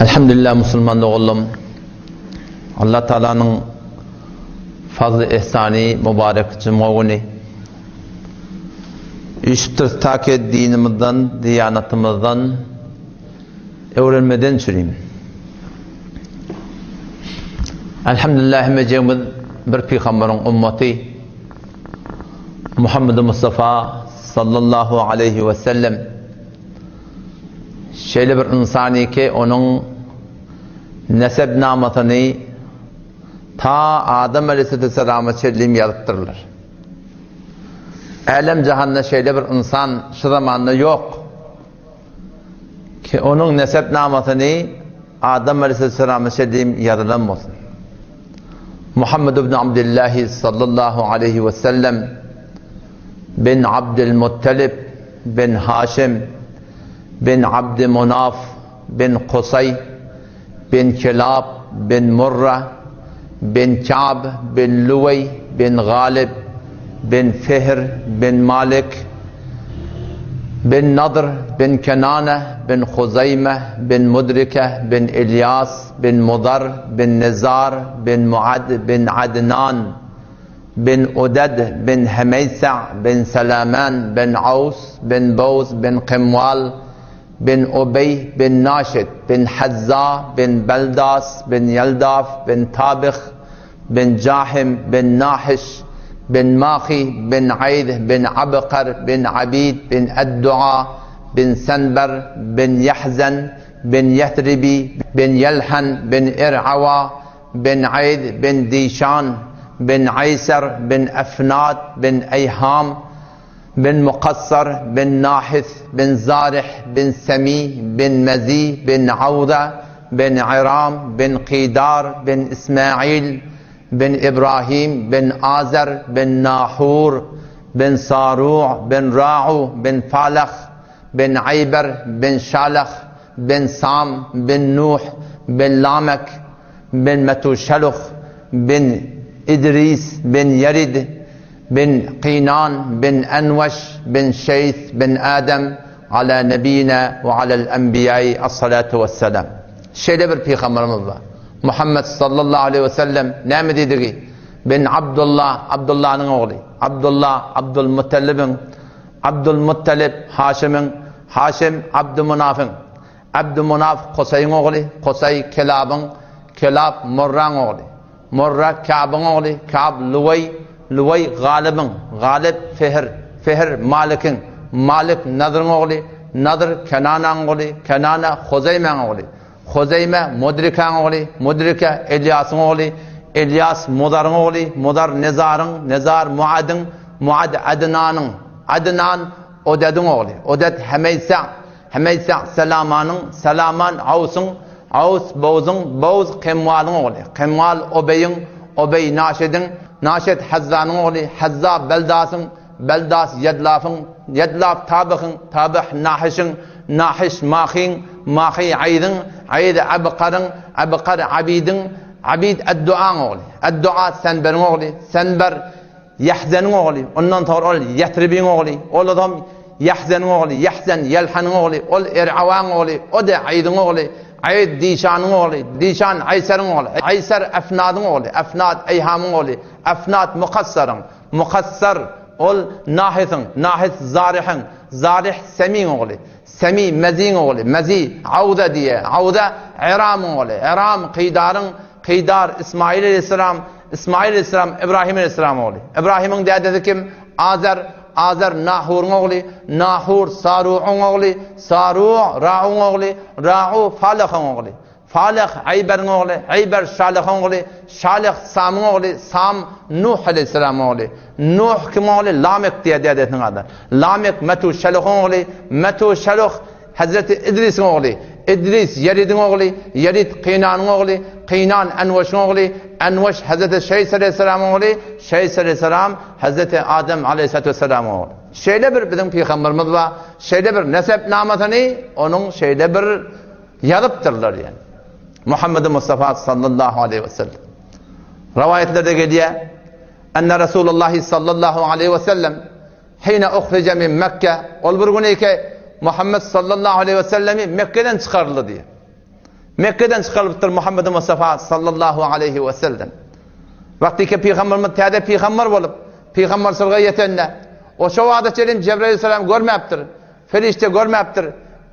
Elhamdülillah musulman doganlarym Allah Taalanyň fazly ihsany mübarek juma güni üýşüpdiris ta ki dinimizden, diýanatymyzdan öwrenmeden çürim. Elhamdülillah hemmejigimiz bir pygamberiň ummaty Muhammed Mustafa sallallahu aleyhi ve sellem Şeýle bir ynsan ki, onuň nesebnamasyny ta Adam aleyhissalama çenli ýazypdyrlar. Älem jahanda şeýle bir ynsan şu zamanda ýok. Ki onuň nesebnamasyny Adam aleyhissalama çenli ýazylan bolsun. Muhammed ibn Abdullah sallallahu aleyhi ve sellem bin Abdülmuttalib bin Haşim bin Abdümunaf bin Kusay bin Kilab bin Murra bin Ka'b bin Luwey bin Galib bin Fihr bin Malik bin Nadr bin Kenane bin Huzeyme bin Mudrike bin İlyas bin Mudar bin Nizar bin Muad bin Adnan bin Uded bin Hemeysa bin Selaman bin Aws bin Bowz bin Kymwal bin Ubey bin Naşit bin Hazza bin Beldas bin Ýeldaf bin Tabyh bin Jahym bin Nahyş bin Mahy bin Aýd bin Abkar bin Abid bin Eddua bin Senber bin Ýahzen bin Ýethribi bin Ýelhan bin Ir'awa bin Aýd bin Dişan bin Aýser bin Efnat bin Eýham bin Mukassar bin Nahis bin Zarih bin Semi bin Mezi bin Awza bin Yram bin Kidar bin Ismail bin Ibrahim bin Azer bin Nahur bin Saru' bin Ra'u bin Faleh bin Aýber bin Şaleh bin Sam bin Nuh bin Lamek bin Metuşeluh bin Idris bin Ýerid bin Kynan bin Enweş bin Şeýs bin Adem ala nebina we alel enbiýai es-salatu wes-selam. Şeýle bir pygamberimiz bar. Muhammed sallallahu aleýhi we sellem näme diýdigi? Bin Abdullah, Abdullanyň ogly. Abdullah, Abdulmuttalibiň, Abdulmuttalib, Haşimiň, Haşim, Abdymunafyň, Abdymunaf, Kosaýyň ogly, Kosaý, Kelabyň, Kelap, Murraň ogly, Murra, Ka'byň ogly, Ka'b, Luwaý, Luwaý, Galybyň, Galyp, Fihr, Fihr, Malikiň, Malik, Nadryň ogly, Nadr, Kenanaň ogly, Kenana, Huzeýmäň ogly, Huzeýme, Mudrikaň ogly, Mudrika, Elýasyň ogly, Elýas, Mudaryň ogly, Mudar, Nezaryň, Nezar, Muadyň, Muad, Adnanyň, Adnan, Odediň ogly, Oded, Hemeýsa, Hemeýsa, Salamanyň, Salaman, Awsyň, Aws, Bowzuň, Bowz, Kemwalyň ogly, Kemwal, Obeýiň, Obeý, Naşediň, Naşet, Hazzanyň ogly, Hazza, Beldasyň, Beldas, Ýedlafyň, Ýedlaf, Tabyhyň, Tabyh, Nahyşyň, Nahyş, Mahyň, Mahy, Aýzyň, Aýz, Abkaryň, Abkar, Abidiň, Abid, Edduaň ogly, Eddua, Senberiň ogly, Senber, Ýahzeniň ogly, ondan soňra ol Ýatribiň ogly, ol-am Ýahzeniň ogly, Ýahzen Ýelhanyň ogly, ol Er'awaň ogly, o-da Aýzyň ogly, Aýz Dişanyň ogly, Dişan Aýseriň ogly, Aýser Efnadyň ogly, Efnad Eýhamyň ogly, Efnad Mukassaryň, Mukassar, ol Nahysyň, Nahys Zaryhyň, Zaryh Semiň ogly, Semi Meziň ogly, Mezi Awza diýe, Awza Eramyň ogly, Eram Kydaryň, Kydar Ismaýyl aleýhissalam, Ismaýyl aleýhissalam Ybrahym aleýhissalamyň ogly. Ybrahymyň dädesi kim? Azer, Azer Nahuryň ogly, Nahur Sarugyň ogly, Sarug Rauň ogly, Rau Falehyň ogly. Faleh Aýberiň ogly, Aýber Şalehyň ogly, Şaleh Samyň ogly, Sam Nuh aleýhissalamyň ogly. Nuh kimiň ogly? Lamek diýýär dädesiniň ady. Lamek Metuşeluhyň ogly, Metuşeluh Hezreti Idrisiň ogly, Idris Ýeridiň ogly, Ýerid Kynanyň ogly, Kynan Enweşiň ogly, Enweş Hezreti Şeýs aleýhissalamyň ogly, Şeýs aleýhissalam Hezreti Adem aleýhissalatu wessalamyň ogly. Şeýle bir biziň pygamberimiz bar, şeýle bir nesepnamasyny onuň şeýle bir ýazypdyrlar ýani. Muhammed Mustafa sallallahu aleýhi we sellem. Rowaýatlarda gelýär, Enne Resulullah sallallahu aleýhi we sellem Hine uhrije min Mekke, ol bir gün eke Muhammed sallallahu aleýhi we sellemi Mekgeden çykaryldy diýýär. Mekgeden çykarylypdyr Muhammed Mustafa sallallahu aleýhi we sellem. Wagtyky pygamberimiz täze pygamber bolup, pygamberçilige ýetende, o şo wagta çenli Jebraýyl aleyhisselam görmäpdir, perişde görmäpdir.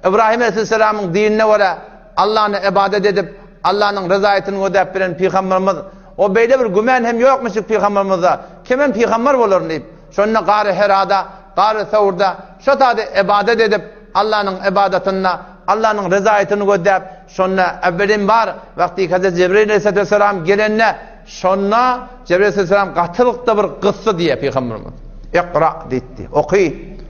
Ibrahim aleyhisselamyň dinine görä Allany ybadat edip, Allanyň rezaýetini gözläp bilen pygamberimiz, o beýle bir gümän hem ýokmuşdyk pygamberimizde, kimem pygamber bolaryn diýip, şonda Gary Herada, Gary Sawrda şo taýda ybadat edip, Allanyň ybadatynda Allanyň rezaýetini gözläp, şonda äwwelim bar, wagty Hazreti Jebraýyl aleyhissalatu gelende, şonda Jebraýyl aleyhissalam gatylykda bir gysdy diýýär pygamberimiz. Ikra diýdi. Oky.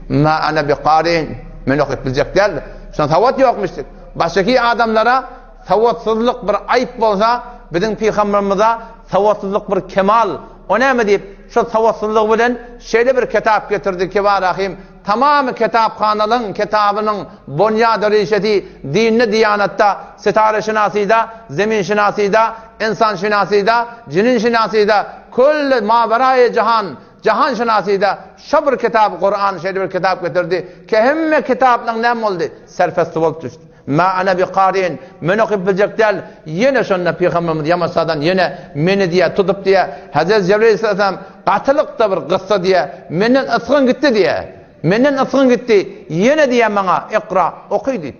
Ma ana bi qarin. Men okyp biljek däl. Şonda sawat ýokmuşdyk. Başgaky adamlara sawatsyzlyk bir aýyp bolsa, biziň pygamberimize sawatsyzlyk bir kemal. O näme diýip, şol sawatsyzlygy bilen şeýle bir kitap getirdi ki, Rahim, Tamamy kitaphanalaryň kitabynyň bonýady rişesi dinde diýanatda, sitareşynasyda, zeminşynasyda, ynsanşynasyda, jininşynasyda, külli maweraýy jahan, jahanşynasyda şo bir kitap Kuran şeýle bir kitap getirdi ki hemme kitaplaryň näme boldy? Serfesti bolup düşdi. Ma ana bi karin, men okyp biljek däl, ýene şonda pygamberimiz ýamaşadan ýene meni diýä tutup diýä, Hezreti Jebraýyl aleyhisselam gatylykda bir gyssa diýä, menden ysgyn gitdi diýä, menden ysgyn gitdi, ýene diýä maňa ikra, oky diýip.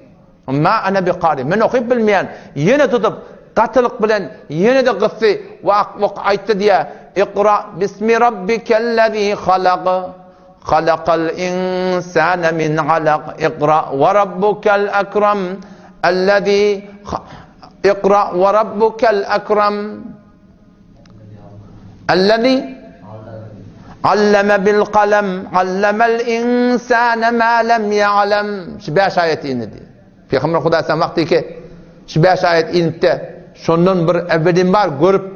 Ma ana bi karin, men okyp bilmeýän, ýene tutup gatylyk bilen ýene-de gysdy we ok aýtdy diýä, Ikra bismi rabbikellezi halak. Halakal insane min alak Ikra we rabbukel ekram Ellezî Ikra we rabbukel ekram Ellezî Alleme bil kalem Allemel insane ma lem ya'lem Şu 5 aýet indi. Pygamber Hudaý sen wagty ki şu 5 aýet inipde şondan bir ebedin bar görüp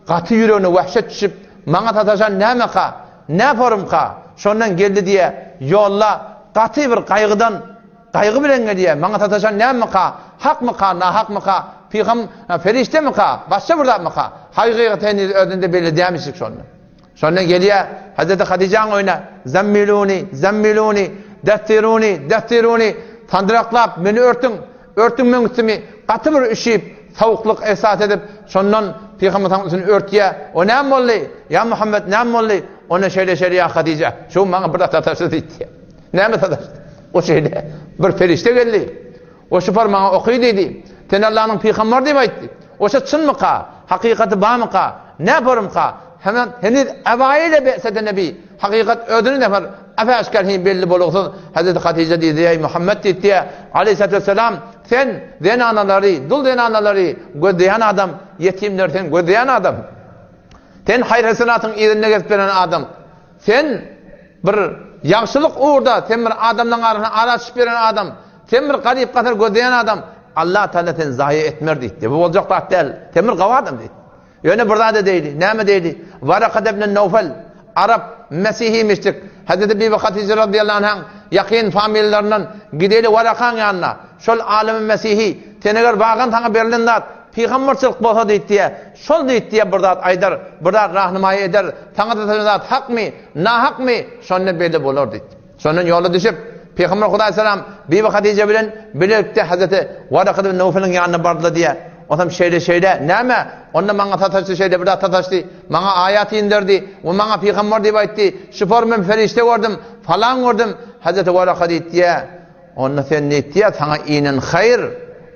Gaty ýüregine wehşet düşüp, Maňa sataşan nämeka? Näporumka? Şondan geldi diýe, ýolda gaty bir gaýgydan, gaýgy bilen gelýä, Maňa sataşan nämeka? Hakmyka, nahakmyka? Pygam, perişdemika? Başga bir zatmyka? Hakykat heniz özünde belli dämişik şonda. Şonda gelýä, Hezreti Hatyjaň öýüne, Zemmiluni, zemmiluni, dessiruni, dessiruni, sandyraklap, meni örtüň, Örtüň meň üstümi, gaty bir üşüp, sowuklyk esas edip, şondan Pygamber saň üstüni örtýä. O näme boldy? Ýa Muhammet näme boldy? Onda şeýle-şeýle ýa Hadyja, şu gün maňa bir zat sataşdy diýdi. Näme sataşdy? O şeýle bir perişde geldi. O şupar maňa oky diýdi. Sen Allanyň pygamberi diýip aýtdy. Oşa çynmyka? Hakykaty barmyka? Näporumka? Hemen heniz ewaýyl be'sede nebi. Hakykat özüni nefer äp-äşgär hem belli bolugsyz Hezreti Hatyja diýdi, Eý Muhammet diýdi, Aleýhissalatu wesselam, sen zenanalary, dul zenanalary gözleýän adam, ýetimleri sen gözleýän adam. Sen haýyr-hesenatyň yzynda gezip ýören adam. Sen bir ýagşylyk ugurda, sen bir adamlaryň arasynda ara düşüp ýören adam. Sen bir garyp-gasar gözleýän adam. Allah Taala seni zaýa etmer diýdi. Bu boljak zat däl. Sen bir gawy adam diýdi. Ýöne bir zat edeýdi. Näme edeýdi? Warakat ibn Nowfel, arap, mesihi müşrik, Hezreti Bibi Hatyja razyýallahu anhaň ýakyn familiýalaryndan gideýli Warakaň ýanyna. Şol alymy mesihi, sen eger wagan saňa berlen zat pygamberçilik bolsa diýdi, şol diýdi bir zat aýdar, bir zat rahnymaýy eder, saňa da zat hakmy, nahakmy, şonda belli bolar diýdi. Şondan ýola düşüp, Pygamber Hudaý salam Bibi Hatyja bilen bilelikde Hazreti Warakat ibn Nowfeliň ýanyna bardylar diýýär. Onsoň şeýle-şeýle, näme? Onda maňa sataşdy, şeýle bir zat sataşdy. Maňa aýat inderdi we maňa pygamber diýip aýtdy. Şu forma perişde gördüm, falan gördüm. Hazreti Waraka diýdi, Onda sen diýdi, saňa inen haýyr,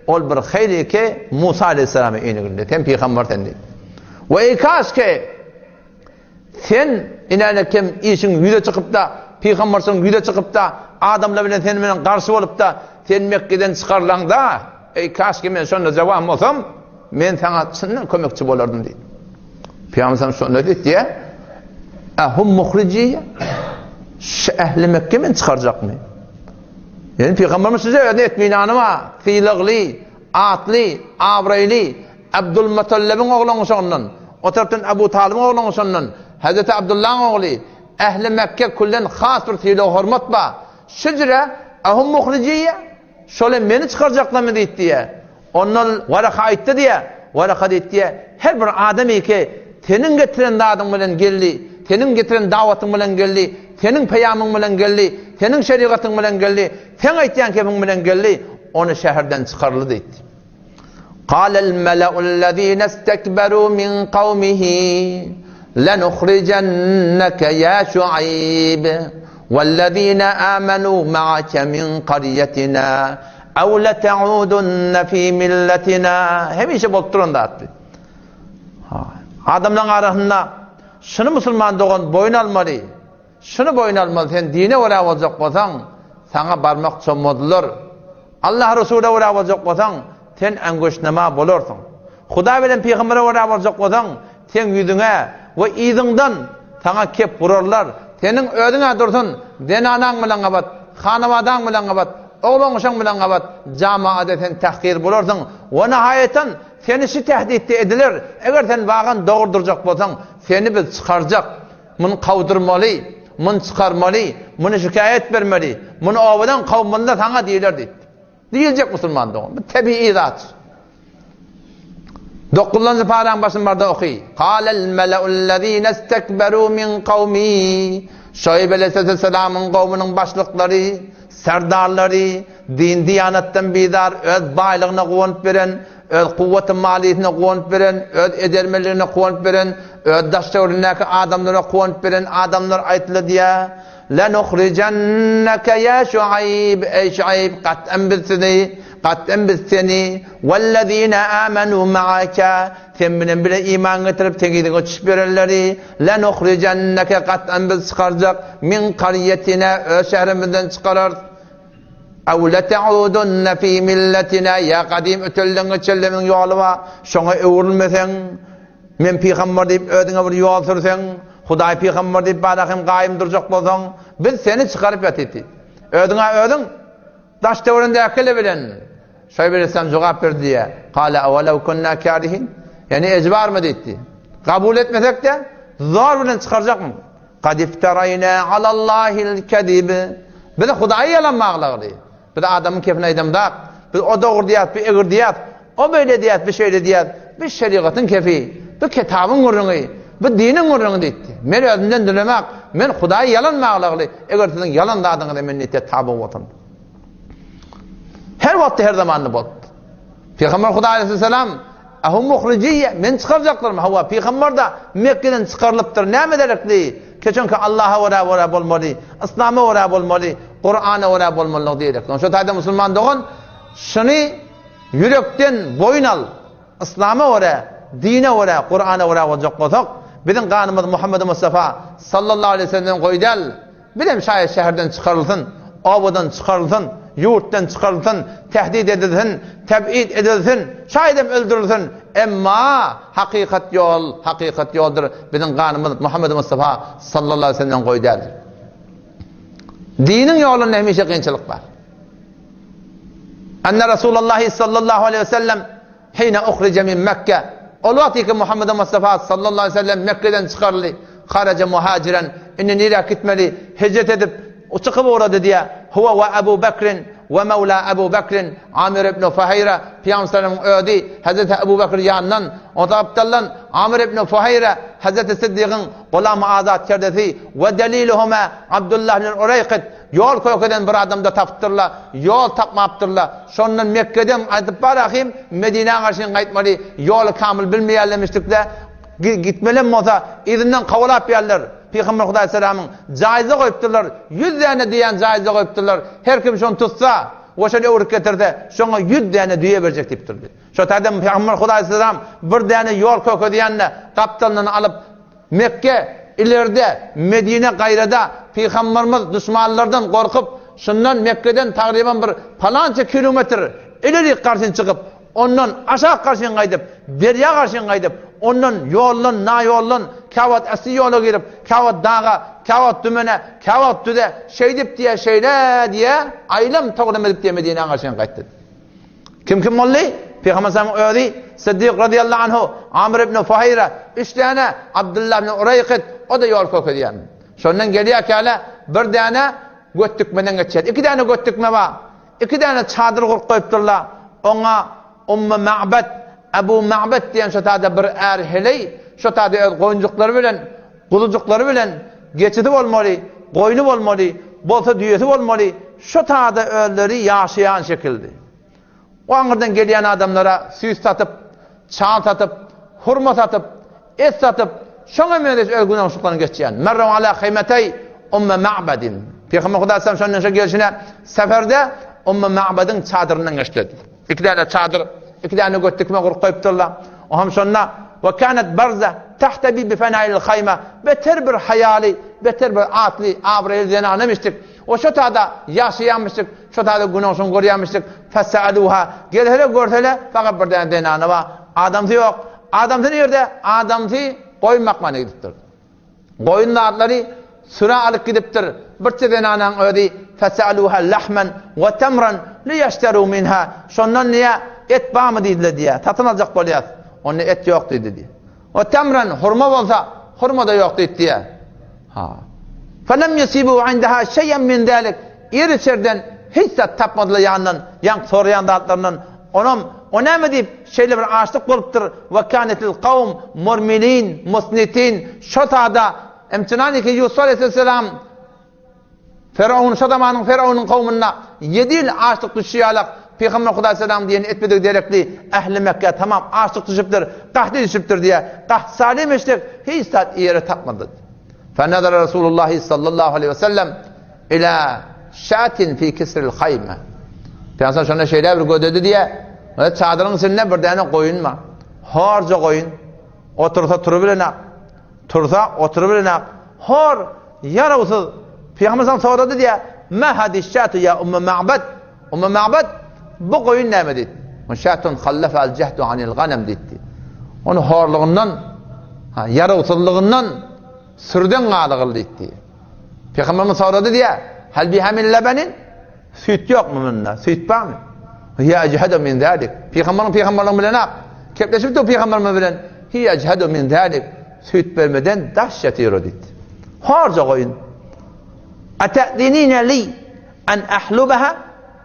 ol bir haýyr ki, Musa aleyhissalama inigindi. Sen pygamber sen diýdi. We eý kaşke Sen, inäne kem işiň ýüze çykyp-da, pygamberçiligiň ýüze çykyp-da, adamlar bilen sen bilen garşy bolup-da, sen Mekgeden çykarylaňda, eý, kaşki men şonda jawan bolsam, men saňa çyndan kömekçi bolardym diýdi. Pygamber sallam şonda diýdi, Ehum muhrijiýe? Şu ähli Mekke meni çykarjakmy? Ýöne pygamberimiz size özüne etminany bar, sylagly, atly, abraýly, Abdulmutallybyň ogly şondan, o tarapdan Abu Talybyň ogly şondan, Hezreti Abdullaň ogly, ähli Mekke külden has bir sylag-hormat bar. Şüjre, Ehum muhrijiýe? Şol hem meni çykarjaklarmy diýdi diýýär. Ondan Waraka aýtdy diýýär. Waraka diýdi diýýär, her bir adam ki seniň getiren zadyň bilen geldi, seniň getiren dawatyň bilen geldi, seniň peýamyň bilen geldi, seniň şerigatyň bilen geldi, seň aýtýan kepiň bilen geldi, ony şäherden çykarly diýdi. Kalel mele'ullezine istekberu min kavmihi lenuhricenneke ya Şuayb vellezine amenu ma'ake min qaryetina ev lete'udunne fi milletina Hemişe bolup duran zatdy. Adamlaryň arasynda şuny musulman dogan boýun almaly. Şuny boýun almaly, sen dine görä boljak bolsaň, saňa barmak çommadylar. Allah Resula görä boljak bolsaň, sen äňgeçnama bolarsyň. Hudaý bilen pygambere görä boljak bolsaň, seň ýüzüňe we yzyňdan saňa kep urarlar. Seniň özüň-ä dursun, zenanaň bilen gabat, hanabadaň bilen gabat, oglan-uşaň bilen gabat, jamaada sen tahkir bolarsyň. We nahaýatan seni şu tehditde ediler, eger sen wagan dogry durjak bolsaň, seni biz çykarjak. Muny kowdurmaly, muny çykarmaly, muny şikaýat bermeli, muny obadan kowmaly-da saňa diýler diýipdir. Diýiljek musulman dogan. Bu tebigy zat. Dokuzynjy paraň başyny barda oky. Kalel mele'ullezine istekberu min kawmi. Şoýb aleyhisselamyň gowmunyň başlyklary, serdarlary, din diýanatdan bizar, öz baýlygyna guwanyp beren, öz kuwwaty malysyna guwanyp beren, öz edermenligine guwanyp beren, öz daş-töweregindäki adamlara guwanyp beren adamlar aýtdylar diýýär, Lenuhrijenneke ýa Şuaýb, eý Şuaýb, gat'an biz sizi, gat'an biz seni, wellezine amenu ma'ake, sen bilen bile iman getirip seň yzyňa düşüp ýörenleri, lenuhrijenneke gat'an biz çykarjak, min karýetina, öz şäherimizden çykararys. Ew lete'udunne fi milletina, ýa gadym ötelden geçenleriň ýoly bar, şoňa öwrülmeseň, men pygamber diýip özüňe bir ýol sürseň, Hudaý pygamber diýip bada hem gaýym durjak bolsaň, biz seni çykaryp ýatyp diýdi. Özüňe özüň daş-töwereňdäkiler bilen Şaýb aleyhisselam jogap berdi diýýär. Kale awalaw kunna karihin? Ýani ejbarmy diýdi. Kabul etmesek-de zor bilen çykarjakmy? Kad iftaraýna alallahil kezib. Biz Hudaýa ýalan baglagly. Biz adamyň kepini aýdamzak. Biz o dogry diýýäs, bu egri diýýäs. O beýle diýýäs, bu şeýle diýýäs. Bu şerigatyň kepi, bu kitabyň gürrüňi, bu diniň gürrüňi diýdi. Men özümden dilemek, men Hudaýa ýalan baglagly. Eger siziň ýalan zadyňyza men diýdi, taby bolsam. Her wagtda, her zamanda bolupdy. Pygamber Hudaý aleyhisselam Ahum muhrijiyye, meni çykarjaklarmy? Hawa, pygamber-de Mekgeden çykarylypdyr. Näme derekli? Keçenki Allaha görä görä bolmaly, Yslama görä bolmaly, Kurana görä bolmalydygy diýerek. Şo taýda musulman dogan, şuny ýürekden boýun al. Yslama görä, dine görä, Kurana görä boljak bolsak, biziň ganymyz Muhammed Mustafa sallallahu aleyhi ve sellemden goý däl. Bizem şaýat şäherden çykarylsyn, obadan çykarylsyn, ýurtdan çykarylsyn, tehdit edilsin, teb'id edilsin, şaýadam öldürilsin, emma hakykat ýol, hakykat ýoldur, biziň ganymyz Muhammed Mustafa sallallahu aleyhi ve sellemden goý däldir. Diniň ýolunda hemişe kynçylyk bar. Anna Rasulullahi sallallahu aleyhi ve sellem Hine uhrije min Mekke, Ol wagt ki Muhammed Mustafa sallallahu aleýhi we sellem Mekgeden çykaryldy. Haraja muhajiren, indi nirä gitmeli, hijret edip, çykyp ugrady diýýär. Huwa we Ebu Bekrin we mewla Ebu Bekrin Amir ibn Fuhaýra, Pygamber sallamyň özi, Hezreti Ebu Bekr ýanyndan, o gapdaldan Amir ibn Fuhaýra, Hezreti Siddigyň gulamy azat kerdesi we deliluhuma Abdullah ibn Ureýkyt, Ýol kökeden bir adamda tapypdyrlar, ýol tapmapdyrlar. Şondan Mekgeden gaýdyp bar ahym, Medinä garşyn gaýtmaly, ýoly kamyl bilmeýärlemişdikle, gitmelem bolsa, yzyndan kowalap ýärler. Pygamber Hudaý salamyň jaýyza goýupdyrlar, ýüz däne düýäni jaýyza goýupdyrlar. Her kim şony tutsa we şony öwrüp getirse, şoňa ýüz däne düýe berjek diýipdirdi. Şo taýda Pygamber Hudaý salam bir däne ýol kökedýände gapdalyndan alyp, Mekge ilerde, Medine gaýrada, Pygambarymyz duşmanlardan gorkup, şundan Mekgeden tagryban bir palança kilometr ilerik garşyn çykyp, ondan aşak garşyn gaýdyp, derýa garşyn gaýdyp, ondan ýoldan, naýoldan, käwagt äsli ýola girip, käwagt daga, käwagt dümene, käwagt düze, şeýdip diýe, şeýle diýe, aýlam-towlam edip diýe Medinä garşyn gaýtdy. Kim kim boldy? Pygamber sallamyň özi, Siddik razyýallahu anhu, Amr ibn Fuhaýra, üç däne, Abdullah ibn Ureýkyt, o-da ýol kökezýän. Şondan gelýärkäle bir däne götdükmeden geçýär. Iki däne götdükme bar. Iki däne çadyr gurup goýupdyrlar. Oňa Ummu Ma'bet, Abu Ma'bet diýen şo taýda bir är heleý, şo taýda öz goýunjyklary bilen, guzujyklary bilen geçisi bolmaly, goýny bolmaly, bolsa düýesi bolmaly, şo taýda özleri ýaşaýan şekildi. O aňyrdan gelýän adamlara süýt satyp, çal satyp, hurma satyp, et satyp, şoňa meňzeş öz günahşyklaryny geçýän. Merru ala hymeteý Umm Ma'bedin. Pygamber Hudaý sallam şondan şo gelşine seferde Umm Ma'bediň çadyryndan geçdi. Iki däne çadyr, iki däne göt dikme gurup goýupdyrlar. O hem şonda we kanet barza tahtabi bi fenail hayma beter bir haýaly, beter bir atly, abraýly zenanamişdik. O şo tada ýaşaýamyşdyk, şo tada günaşyny görýämişdik. Fesaluha gelsele görsele fakat bir däne zenana bar. Adamsy ýok. Adamsy nirde? Adamsy goýun bakmana gidipdir. Goýun zatlary sürä alyp gidipdir. Birçe zenanaň özi fesaluha lahmen we tamran liýeşteru minha. Şondan diýä et barmy diýdiler diýä. Satyn aljak bolýas. Onda et ýok diýdi diýä. We tamran hurma bolsa hurma-da ýok diýdi diýä. Ha. Felem yusibu indaha şeý'en min zalik. Ir içerden hiç zat tapmadylar ýanyndan, ýaňky soraýan zatlaryndan. Onam, o näme diýip, şeýle bir açlyk bolupdyr, we kanetil kawm murmilin, musnitin, şo sada, imtinaniki Ýusup aleýhisselam Firaun, şo zamanyň Firaunyň kowmunda ýedi ýyl açlyk düşşi ýalak, Pygamber Hudaý salam diýeni etmedigi derekli ähli Mekgä tamam açlyk düşüpdir, gahdy düşüpdir diýýär. Gaht salim eşdik, hiç zat iýere tapmadyk. Fenezere Resulullahi sallallahu aleýhi we sellem Ila şatin fi kisril haýme. Pygamber şonda şeýle bir gözledi diýe, çadyryň içinde bir däne goýun bar. Horja goýun. Otursa turubilenak. Tursa oturubilenak. Hor, ýarawsyz. Pygamber sallam sorady diýe, Ma hadis şatu ya Ummu Ma'bad? Ummu Ma'bad, bu goýun näme diýdi? Şatun hallafa al jahdu anil ganam diýdi. Onu horlugyndan, ha, ýarawsyzlygyndan sürden galygyl diýdi. Pygamberimiz sorady diýýär, Hal biha min lebenin? Süýt ýokmy munda? Süýt barmy? Hiýe ejhadu min zalik. Pygamberiň pygamberligi bilen ak. Kepleşip dur pygamberimiz bilen. Hiýe ejhadu min zalik. Süýt bermeden daş ýatyr o diýdi. Horja goýun. Ata'dinina li an ahlubaha?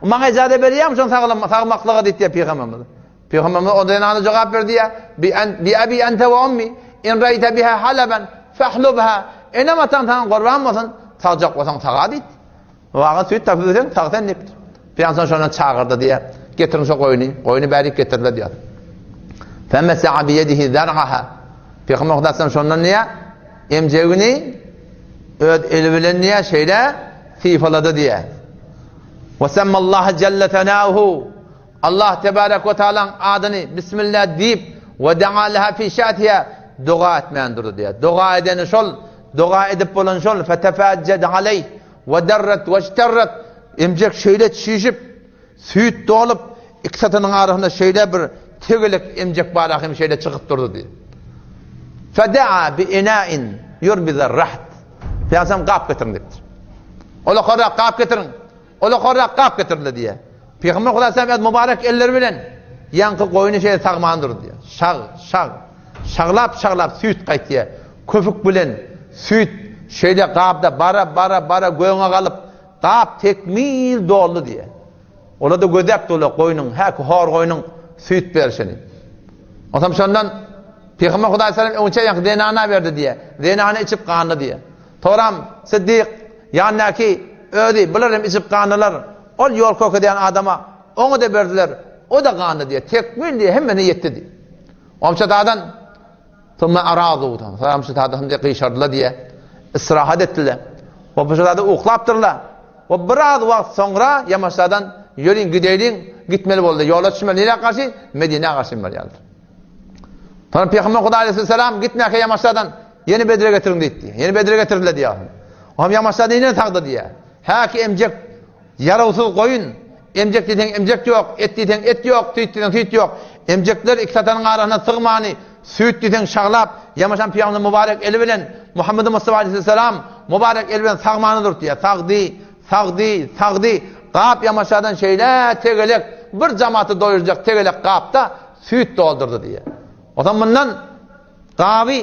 Maňa ijaza berýärmi şony sagmaklyga diýdi pygamberimiz. Pygamberimiz o zenana jogap berdi ýa, Bi en, bi abi ente we ummi, in raýte biha halaban, fahlubha, enem ataň saňa gurban bolsun, sagjak bolsaň saga diýdi. Waga süýt tapyp bilseň, sag sen diýipdir. Pygamber şondan çagyrdy diýýär, Getiriň şo goýny, goýny bärik getirdiler diýýär. Femesa'a bi ýedihi zar'aha. Pygamber Hudaýdan şondan diýýär, emjegini öz eli bilen diýýär, şeýle sypalady diýýär. Ve semmallaha celle senâhu. Allah tebarek we taalaň adyny Bismillah diýip we da'a leha fi şatiha doga etmän durdy diýýär. Doga edeni şol, doga edip bolan şol fetefajjad aleyh we darrat we iştarrat emjek şeýle çişip, süýt dolup, iki satynyň arasynda şeýle bir tegelek emjek bar hem şeýle çykyp durdy diýýär. Feda'a bi ina'in yurbiza raht. Pygamberimiz gap getiriň diýipdir. Ol gap getiriň. Ol okarrak gap getirdiler diýýär. Pygamber Hudaý sallam öz mübarek elleri bilen ýaňky goýny şeýle sagman durdy diýýär. Şag, şag, şaglap-şaglap süýt gaýtýar. Köpük bilen süýt şeýle gapda bara, bara, bara göňe galyp, gap tekmil doldy diýýär. Olar-da gözläp durlar goýnuň, häki hor goýnuň süýt berşini. Onsoň şondan Pygamber Hudaý sallam öňçe ýaňky zenana berdi diýýär. Zenana içip gandy diýýär. Toram, Syddyk, ýanyndaky özi, bular hem içip gandylar. Ol ýol kökezýän adama, oňa-da berdiler, o-da gandy diýýär. Tekmil diýýär, hemmesine ýetdi diýýär. Omçatadan, Summa aradu, Omçatadan hem gyşardylar diýýär. Istirahat etdiler. Omçatada uklapdyrlar. We biraz wagt soňra Ýamaşdadan ýörüň gideýliň, gitmeli boldy. Ýola düşmeli. Nirä garşy? Medinä garşy barýarlar. Soňra Pygamber Hudaý aleyhisselam gitmäkä Ýamaşdadan ýene bedre getiriň diýdi. Ýene bedre getirdiler diýýär. Oňam Ýamaşda inen sagdy diýýär. Häki emjek ýarawsyz goýun, emjek diýseň emjek ýok, et diýseň et ýok, süýt diýseň süýt ýok. Emjekler iki satanyň arasynda sygmany, süýt diýseň şaglap, Ýamaşan Pygamber mübarek eli bilen Muhammed Mustafa aleyhisselam mübarek eli bilen sagmany durdy diýýär. Sagdy, sagdy, sagdy. Gap Ýamaşadan şeýle tegelek bir jamaty doýurjak tegelek gapda süýt doldurdy diýýär. Onsoň mundan gaby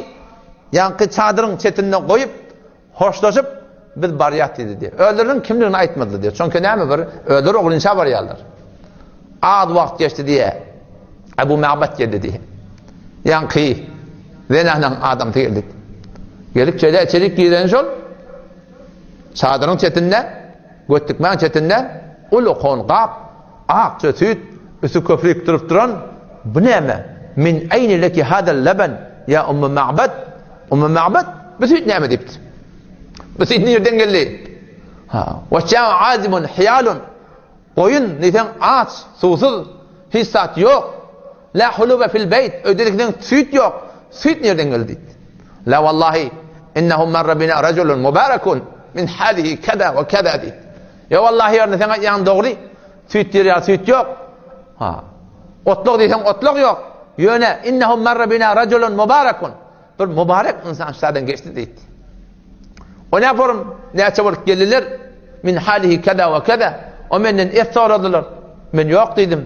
ýaňky çadyryň çetinde goýup, hoşlaşyp, biz barýas diýdi diýýär. Özleriniň kimligini aýtmadylar diýýär. Çünki näme bir özleri oglinça barýarlar. Az wagt geçdi diýýär. Ebu Ma'bad geldi diýýär. Ýaňky zenanyň adamsy geldi. Gelip şeýle içerik giren şol çadyryň çetinde, götdükmäň çetinde uly kon gap, akja süýt. Üsti köprük durup duran, bu näme? Min eýne leki hadal leben, ýa Ummu Ma'bad? Ummu Ma'bad, bu süýt näme diýipdir. Bu süýt nirden geldi? Ha, wa azibun hiyalun. Goýun diýseň aç, suwsuz, hiç zat ýok. La huluba fil beýt, öýde diýseň süýt ýok. Süýt nirden geldi diýdi. La wallahi innehu marra bina rajulun mubarakun min halihi kada we kada diýdi. Ýa wallahi ýa sen aýtýan dogry. Süýt diýer ýaly süýt ýok. Ha. Otlak diýseň otlak ýok. Ýöne innehu marra bina rajulun mubarakun. Bir mübarek ynsan şadan geçdi diýdi. O ne yaparım? Näçe bolup geldiler? Min halihi kada we kada. O menden et soradylar. Men ýok diýdim.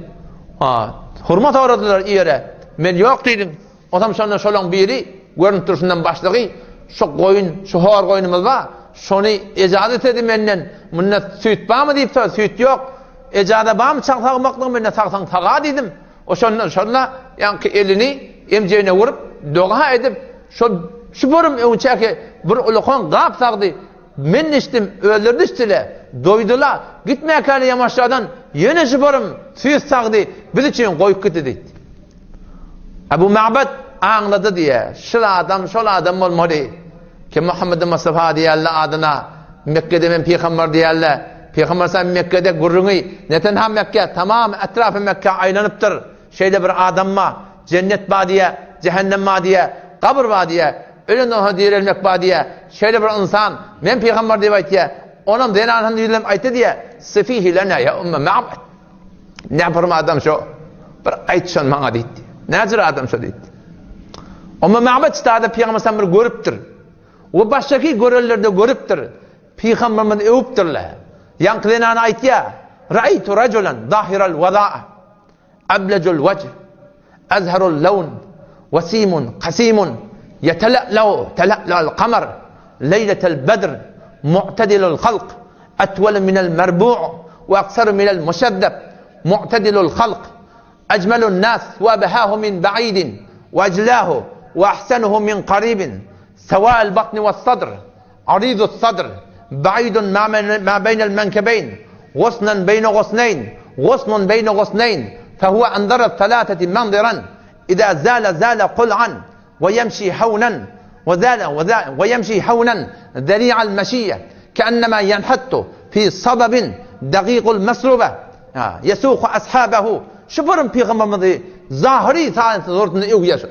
Ha, hurma soradylar ýere. Men ýok diýdim. Otam şonda şolaň biri görünip durşundan başlygy şu goýun, şu hor goýnumyz bar. Şony ejaza isledi menden. Munda süýt barmy diýip sorady. Süýt ýok. Ejaza barmy çag sagmaklygy menden sagsaň saga diýdim. O şonda şonda ýaňky elini emjegine urup, doga edip, şol şu borum öňçäki bir ulakan gap sagdy. Men içdim, özleri-de içdile, doýdula. Gitmäkäli ýamaşjadan ýene şu borum süýt sagdy, biz üçin goýup gitdi diýdi. Abu Ma'bad aňlady diýe, şul adam şol adam bolmaly. Kim Muhammed Mustafa diýerler adyna, Mekgede men pygamber diýerler. Pygamber sallam Mekgede gürrüňi ne tenha Mekge, tamam etrafy Mekge aýlanypdyr. Şeýle bir adam bar, jennet bar diýe, jähennem bar diýe, gabyr bar diýe, ölenden soň direlmek bar diýe. Şeýle bir ynsan men pygamber diýip aýtýar. Onam zenanyny ýüzlenip aýtdy diýe, Sifihi lena ýa Umme Ma'bad. Näpirm adam şo? Bir aýt şony maňa diýdi. Näjür adam şo diýdi. Umme Ma'bad ştada Pygamber sallam bir görüpdir. We başgaky görenlerde görüpdir. Pygamberimizi öwüpdirler. Ýaňky zenany aýtýar. Ra'aytu rajulan zahiral waza'a. Ablajul wajh. Azharul lawn. Wasimun qasimun. Yetala'lu tala'la'al qamar. Leyletel badr. Mu'tadilul halq. Atwal minel merbu' we aksaru minel muşeddeb. Mu'tadilul halq. Ejmelun nas we ebhahu min ba'idin we ejlahu we ahsenuhu min qaribin. Sewa'el batni we sadr. Arizus sadr. Ba'idun ma beynel menkebeyn. Gusnan beyne gusneyn. Gusnun beyne gusneyn. Fehuve enzeres selaseti menziran. Iza zale zale kul'an. Ve yemşi hawnan. Ve zale ve yemşi hawnan zeri'al meşiyye. Keennema yenhattu fi sababin dagiqul mesrube. Yesuku ashabehu. Şu burun pygamberimizi zahiri saýasy öwýär.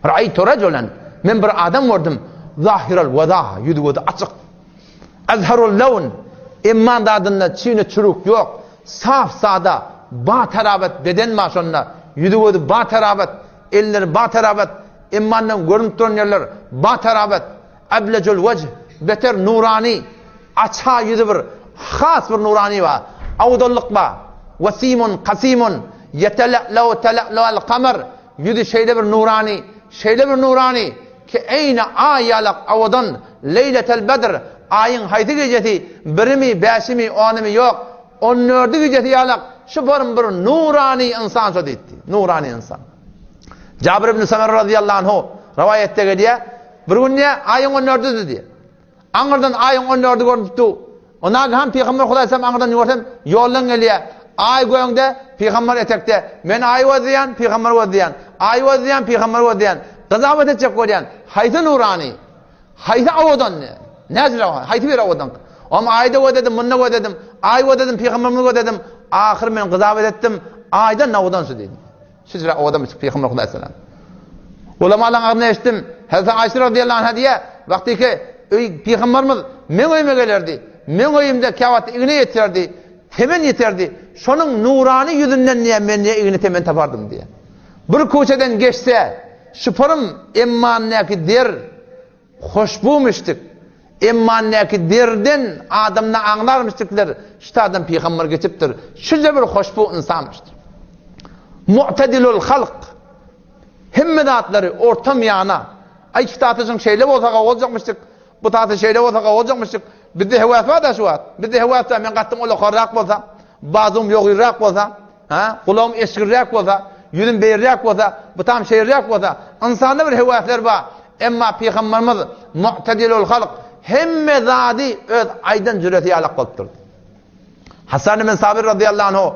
Ra'aytu rajulan men bir adam gördüm. Zahiral wada ýüzi gözi açyk. Azharul lawn emman zadynda çiğne çürük ýok. Saf sada ba terabat beden bar şonda. Ýüzi gözi ba terabat, elleri ba terabat, emmandan görünip duran ýerler ba terabat. Ablejul wejh beter nurani açha ýüzi bir has bir nurani bar. Awdallyk bar. Wasimun kasimun yetela'lu tela'lu al-kamar Ýüzi şeýle bir nurany, şeýle bir nurany, ki eýni aý ýalak owadan, Leýletel Bedr, aýyň haýsy gijesi, birimi, bäşimi, onymy, ýok, on dördi gijesi ýalak, şu borun bir nurany ynsan şo diýipdi. Nurany ynsan. Jabir ibn Samura razyýallahu anhu rowaýatda gelýär, bir gün diýýär, aýyň on dördüdi diýýär. Aňyrdan aýyň on dördi görnüp dur. O nagahan pygamber Hudaýsam aňyrdan görsem, ýoldan gelýär. Aý göňde, pygamber etekde. Men aýy gözleýän, pygamber gözleýän. Aýy gözleýän, pygamber gözleýän. Gyzawat etjek bolýan. Haýsy nurany? Haýsy owadan? Näzire haýsy bir owadan? Om aýda gözledim, munda gözledim. Aý gözledim, pygamberimi gözledim. Ahyr men gyzawat etdim. Aýdan owadan şu diýdim. Şüjre owadan bir pygamber Hudaýsalam. Ulamalaryň agzyndan eşitdim. Hazreti Aýşe radiyallahu anha diýýär, wagtyky öý pygamberimiz meň öýüme gelerdi. Meň öýümde käwagt igne ýeterdi, temen ýeterdi. Şonuň nurany ýüzünden diýýär, men diýýär igne temen tapardym diýýär. Bir köçeden geçse, şypyrym emmandäki der Hoşbuwmyşdyk. Emma näki derden adamda aňlarmyşdyklar, şu adam pygamber geçipdir. Şüje bir hoşbu ynsanmyşdyr. Mu'tadilul halk. Hemme zatlary orta miýana. Aý şu tatyşyň şeýle bolsa gowy boljakmyşdyk. Bu taty şeýle bolsa gowy boljakmyşdyk. Bizde höwes bar-da şu wagt. Bizde höwes bar, men gatym ulakarrak bolsa, bazum ýogyrrak bolsa, Ha, gulagym eşgirräk bolsa, ýüzüm beýirräk bolsa, bu tam şeýirräk bolsa, ynsanda bir höwesler bar. Emma pygamberimiz mu'tadilul halk hemme zady öz aýdan jüresi ýalak bolup durdy. Hasan ibn Sabir radiyallahu anhu.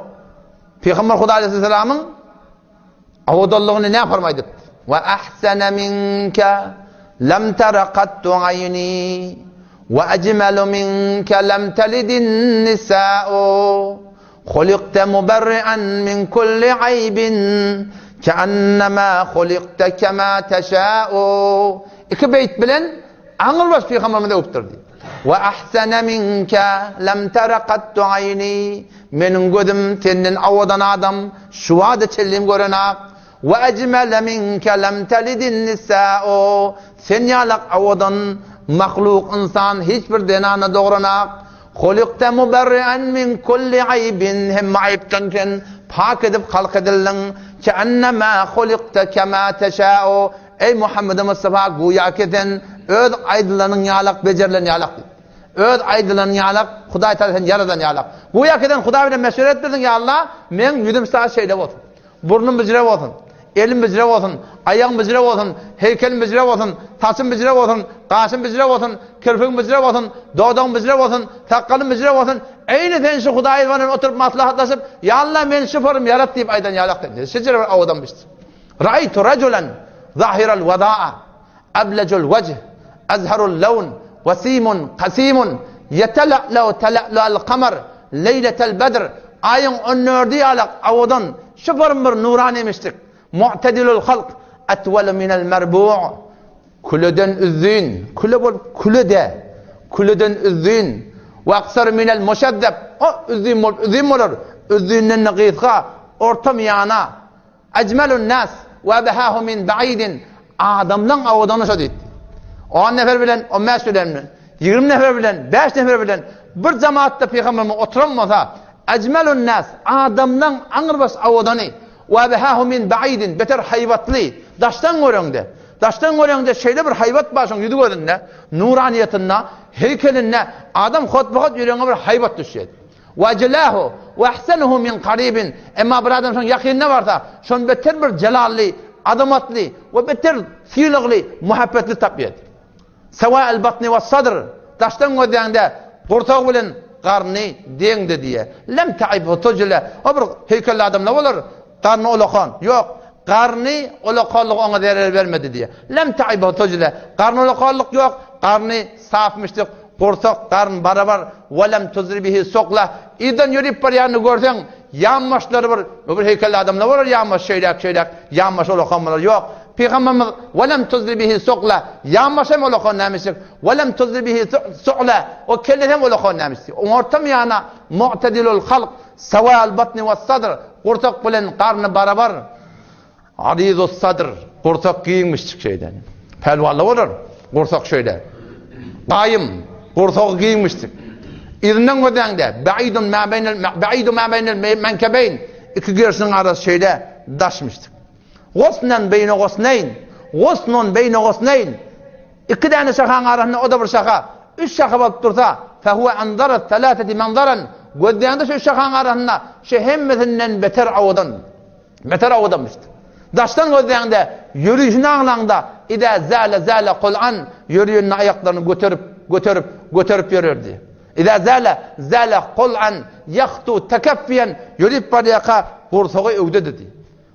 Pygamber Hudaý aleyhisselamyň owadanlygyny nähili aýdypdy? Wa ahsana minka lam tara qattu ayni wa ajmalu minka lam talidin nisa'u Hulikte muberri'an min kulli aýbin keannema hulikte kema teşâ'u Iki beýt bilen aňrybaş pygamberimizi öwüpdir diýip. Wa ahsana minka lam tara qattu aýni Meniň gözüm senden owadan adam şu wagta çenli görenak. Wa ajmala minka lam talidin nisa'u Sen ýalak owadan mahluk ynsan hiç bir zenana dogranak. Hulikte muberri'en min kulli aýbin hemme aýypdan sen pak edip halk edildiň. Keennema hulikte kema teşâ'u Eý Muhammedi Mustafa güýäki sen öz aýdylanyň ýalak bejerilen ýalak diýip. Öz aýdylanyň ýalak Hudaý Taala seni ýaradan ýalak. Güýäki sen Hudaý bilen meşweret etdirdiň ýa Allah meň ýüzüm saňa şeýle bolsun. Burnum bijire bolsun, elim bijire bolsun, aýagym bijire bolsun, heýkelim bijire bolsun, saçym bijire bolsun, gaşym bijire bolsun, kirpigim bijire bolsun, dodagym bijire bolsun, sakgalym bijire bolsun. Eýni sen şu Hudaý bilen oturyp maslahatlaşyp, Ýa Allah meni şu form ýarat diýip aýdan ýalak sen. Şejere bir owadan biçdi. Raýtu rajulan zahiral wadaa ablajul wajh azharul lawn wasimun kasimun ýetela'la'u tela'lu'al kamar leýletel bedr Aýyň on dördi ýalak owadan şypyrym bir nurany emişdik. Mu'tedilul halk etwelu minel merbu' Küleden üzün, küle bolup küle-de, küleden üzün we aksaru minel muşezzeb O üzün bolup üzün bolar, üzünden-de gysga, orta miýana. Ejmelun nas we ebhahu min ba'idin Adamlaň owadany şo diýdi. On nefer bilen, on bäş bilen, 20 nefer bilen, 5 nefer bilen bir jemaatda pygamberimiz oturan bolsa, Ejmelun nas adamlaň aňrybaş owadany we ebhahu min ba'idin beter haýbatly, daşdan göreňde, daşdan göreňde şeýle bir haýbat bar şoň ýüzi gözünde, nuraniýetinde, heýkelinde adam hotbahat ýüregiňe bir haýbat düşýär. Wajlahu we ahsanuhu min qaribin. Emma bir adam şoň ýakynyna barsa, şony beter bir jelally, azamatly we beter sylagly, muhabbetli tapýar. Sawa'l batni we sadr. Daşdan gözläňde gursagy bilen garny deňdi diýýär. Lem ta'ibhu tujla. O bir heýkelli adam ne bolar? Garny ulakan. Ýok. Garny ulakanlygy oňa zerer bermedi diýýär. Lem ta'ibhu tujla. Garny ulakanlyk ýok. Garny safmyşdyk. Gursak, garyn barabar. Wa lem tuzri bihi sukla. Yzdan ýörüp barýanyny görseň, ýanbaşlary bir, bu bir heýkelli adam ne bolar ýanbaş şeýläk şeýläk, ýanbaşy ulakan bolar. Ýok. Pygamberimiz wa lem tuzri bihi sukla. Ýanbaşy hem ulakan nämişdik. Wa lem tuzri bihi su'la. O kellesi hem ulakan nämişdik. Orta miýana mu'tedilul halk. Sawal batni we sadr, gursak bilen garny barabar. Arizus sadr, gursak giňmişjik şeýle. Pälwanly bolar, gursak şeýle. Gaýym, gursagy giňmişjik. Yzyndan gözläňde, baidun ma beýnel baidu ma beýnel menkebeýn, iki gerşiniň arasy şeýle daşmyşdyk. Gosnan beýne gosneýn, gosnun beýne gosneýn. Iki däne şahaň arasynda o-da bir şaha, üç şaha bolup dursa, fehuwe anzarat selaseti manzaran, gözleýäňde şu üç şahaň arasynda şu hemmesinden beter owadan, beter owadanmyşdy. Daşdan gözleýäňde, ýörüşini aňlaňda, idä zäle zäle kul'an, ýörýände aýaklaryny göterip, göterip, göterip ýörerdi. Idä zäle zäle kul'an, ýahtu tekeffiýen, ýörüp barýarka gursagy öwdedidi.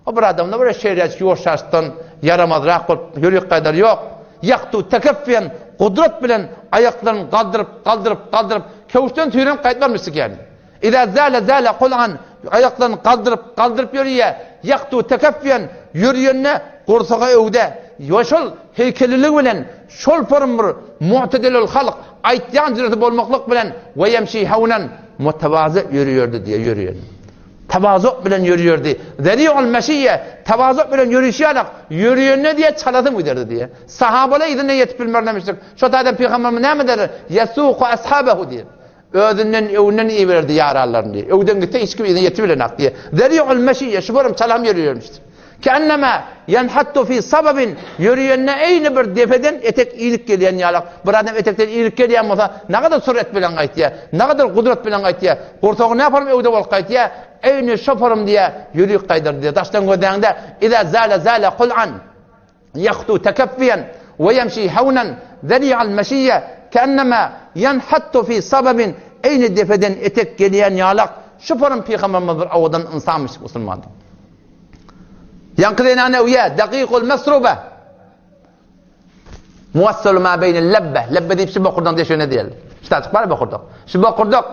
O bir adamda bir şeýleräk ýuwaş-ýaşdan ýaramazrak bolup ýörik gaýdar ýok. Ýaktu tekeffiýen gudrat bilen aýaklaryny galdyryp, galdyryp, galdyryp, köwüşden süýrenip gaýtmarmyşdyk ýaly. Izä zäle zäle kul'an aýaklaryny galdyryp, galdyryp ýörýä. Ýaktu tekeffiýen ýörýende gursagy öwde. We şol heýkeliligi bilen şol forum bir mu'tedilül halk aýtýan jüresi bolmaklyk bilen we ýemşi hawnan mutawazy ýörýärdi diýe ýörýär. Tawazu bilen ýörýärdi. Zeri'ul meşiýe, tawazu bilen ýörüşi ýalak, ýörýände diýe çalasyn giderdi diýe. Sahabalar yzyna ýetip bilmerlemişdik. Şo taýdan pygamberimiz näme derdi? Ýesuku ashabehu diýe. Özünden öňünden ibererdi ýaranlaryny diýe. Öwden gitse hiç kim yzyna ýetip bilenak diýe. Zeri'ul meşiýe, şu görüm çalam ýörýärmişdi. Keennema ýenhattu fi sababin, ýörýände eýni bir depeden etek inip gelýän ýalak. Bir adam etekden inip gelýän bolsa, nagadar süret bilen gaýtýar, nagadar gudrat bilen gaýtýar. Gursagy näparam öwde bolup gaýtýar, eýni şoparam diýýär, ýörük gaýdar diýýär. Daşdan gözläňde, Iza zala zala kul'an. Ýahtu tekeffiýen we ýemşi hawnan zeri'al meşiýe keennema ýenhattu fi sababin, eýni depeden etek gelýän ýalak. Şu forum pygamberimiz bir owadan ynsanmyş musulmandy. Ýaňky zenana öýe, dakikul mesruba. Muwassalu ma beýnel lebbe. Lebbe diýip şu bokurdan deşigine diýeli. Şu taçyk bar bokurdak. Şu bokurdak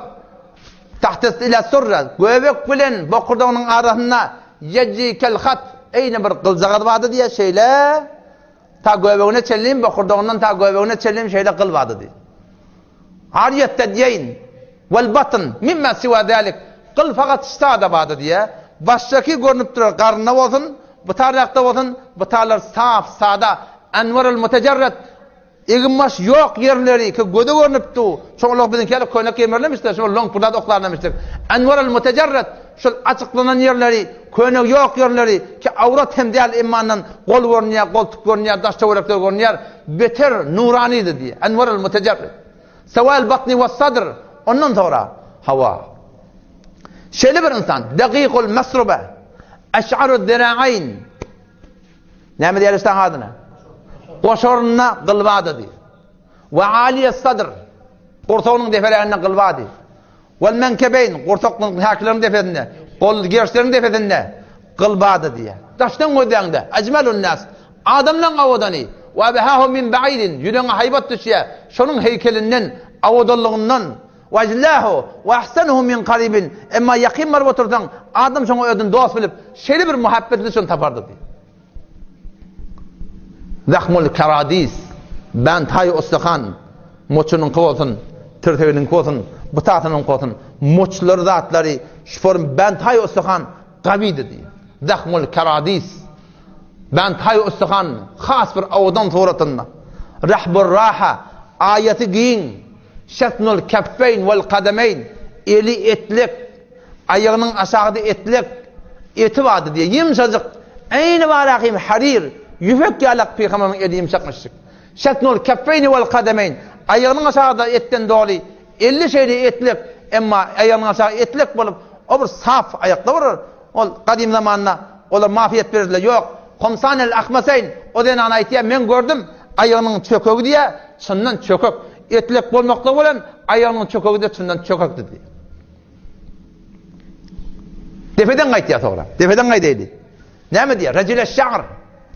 tahta ila surra göbek bilen bokurdagynyň arasynda ýeji kel hat eýne bir gyljagaz bardy diýe şeýle ta göbegine çenli bokurdagyndan ta göbegine çenli şeýle gyl bardy diýe. Arýatda diýeýin wal batn mimma siwa zalik gyl fakat ştada bardy diýe. Başdaky görnüp durar garynda bolsun, bu tarrakda bolsun, bu tarlar saf, sada, enwerul mutejerret Eginbaş ýok ýerleri ki göze görnüp dur. Şoňa biziňki ýaly köýnek geýmerlemişler, şol loňk bir zat oklarlamışdyr. Enwerul mutejerret şol açyklanan ýerleri, köýnek ýok ýerleri ki awrat hem däl emmandan gol görünýär, goltuk görünýär, daş-töwerekler görünýär. Beter nuranydy diýýär. Enwerul mutejerret. Sewal batni we sadr. Ondan soňra hawa. Şeýle bir ynsan, dagyýkul mesruba, eş'aru zira'ayn. Näme diýýär üstaň adyna? Goşarynda gyl bardy diýýär. We aliýe sadr. Gursagynyň depelerinde gyl bardy. Wal menkebeýn, gursakyň häkileriň depesinde, gol gerşleriň depesinde gyl bardy diýýär. Daşdan gözläňde, ejmelun nas. Adamlaryň owadany, we behahu min ba'idin, ýüregiňe haýbat düşýär. Şonuň heýkelinden, owadanlygyndan Wajlahu we ahsanuhu min qaribin. Emma ýakyn baryp otursaň, adam şoňa özüni dost bilip, şeýle bir muhabbetli şony tapardy diýip. Zahmul karadis, bantay ustahan, moçunyňky bolsun, tirseginiňki bolsun, butasynyňky bolsun, moçlary zatlary şu form bantay ustahan gawydy diýip. Zahmul karadis, bantay ustahan has bir owadan suratynda. Rahbur raha, aýaty giň, Şetnul keffeýn wal kademeýn, eli etlek, aýagynyň aşagyda etlek, eti bardy diýýär. Ýumşajyk, eýni barahim harir, ýüpek ýalak pygamberimiziň eli ýumşakmyşjyk. Şetnul keffeýni wal kademeýn, aýagynyň aşagyda etden doly, eli şeýle etlek, emma aýagynyň aşagy etlek bolup, o bir saf aýakda bolar. Ol gadym zamanda olar mafiýet berdiler. Ýok, Homsan el-Ahmaseýn o zenana aýtýar, men gördüm, aýagynyň çökegi diýýär, çyndan çökek. Etlek bolmaklygy bilen aýagynyň çökegi-de çyndan çökekdi diýýär. Depeden gaýtýar soňra. Depeden gaýdaýdy. Näme diýýär? Rejile şagr.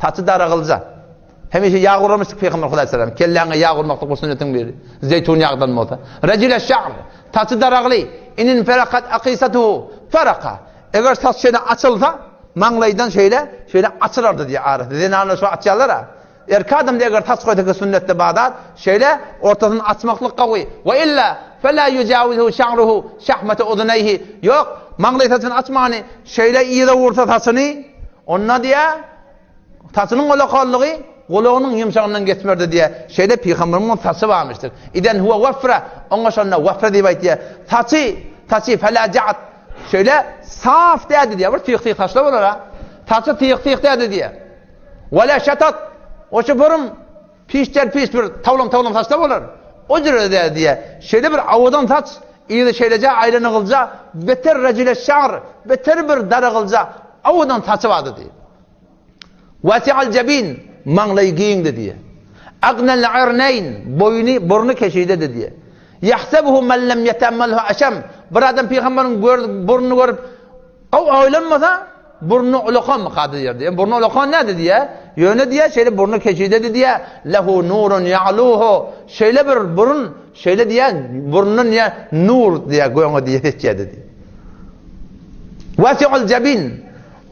Saçy daragylja. Hemişe ýag urarmyşdyk Pygamber Hudaý salam. Kelläňe ýag urmaklyk bu sünnetiň biri. Zeýtun ýagdan bolsa. Rejile şagr. Saçy daragly. Inin ferakat akisatuhu. Faraka. Eger saç şeýle açylsa, maňlaýdan şeýle, şeýle açylardy diýýär arasy. Zenanlar şo açýarlar-a. Erkek adamda eger saç goýsa ki sünnetde bar zat, şeýle ortasyny açmaklyk gowy. We illa fela yujawizu şa'ruhu şahmete uzuneýhi. Ýok, maňlaý saçyny açmany, şeýle yza ursa saçyny, onda diýýär, Saçynyň ulakanlygy gulagynyň ýumşagyndan geçmerdi diýýär. Şeýle pygamberimiziň saçy barmyşdyr. Iden huwa wafra, oňa şonda wafra diýip aýtýar. Saçy, saçy fela ja'at. Şeýle saf dädi diýýär. Bir tyg-tyg saçlar bolar-a. Saçy tyg-tyg dädi diýýär. Wala şatat. Oşa burun piş-piş bir tawlam-tawlam saçlar bolar. O jüre dädi diýýär. Şeýle bir owadan saç, yzy şeýleje aýlanygylja, beter rejile şar, beter bir daragylja owadan saçy bardy diýýär. Wasi'al jabin, maňlaýy giňdi diýýär. Agnal irneýn, boýny, burny keşidedi diýýär. Ýahsebuhu men lem ýeteammalhu aşam, bir adam pygamberiň burnuny görüp, gowy oýlanmasa, burny ulakanmyka diýer diýýär. Burny ulakan näde diýýär? Ýöne diýýär, şeýle burny keşidedi diýýär. Lehu nurun ýa'luhu, şeýle bir burun, şeýle diýýär, burnundan diýýär, nur diýýär, göňe diýýär, seçýärdi diýýär. Wasi'ul jabin,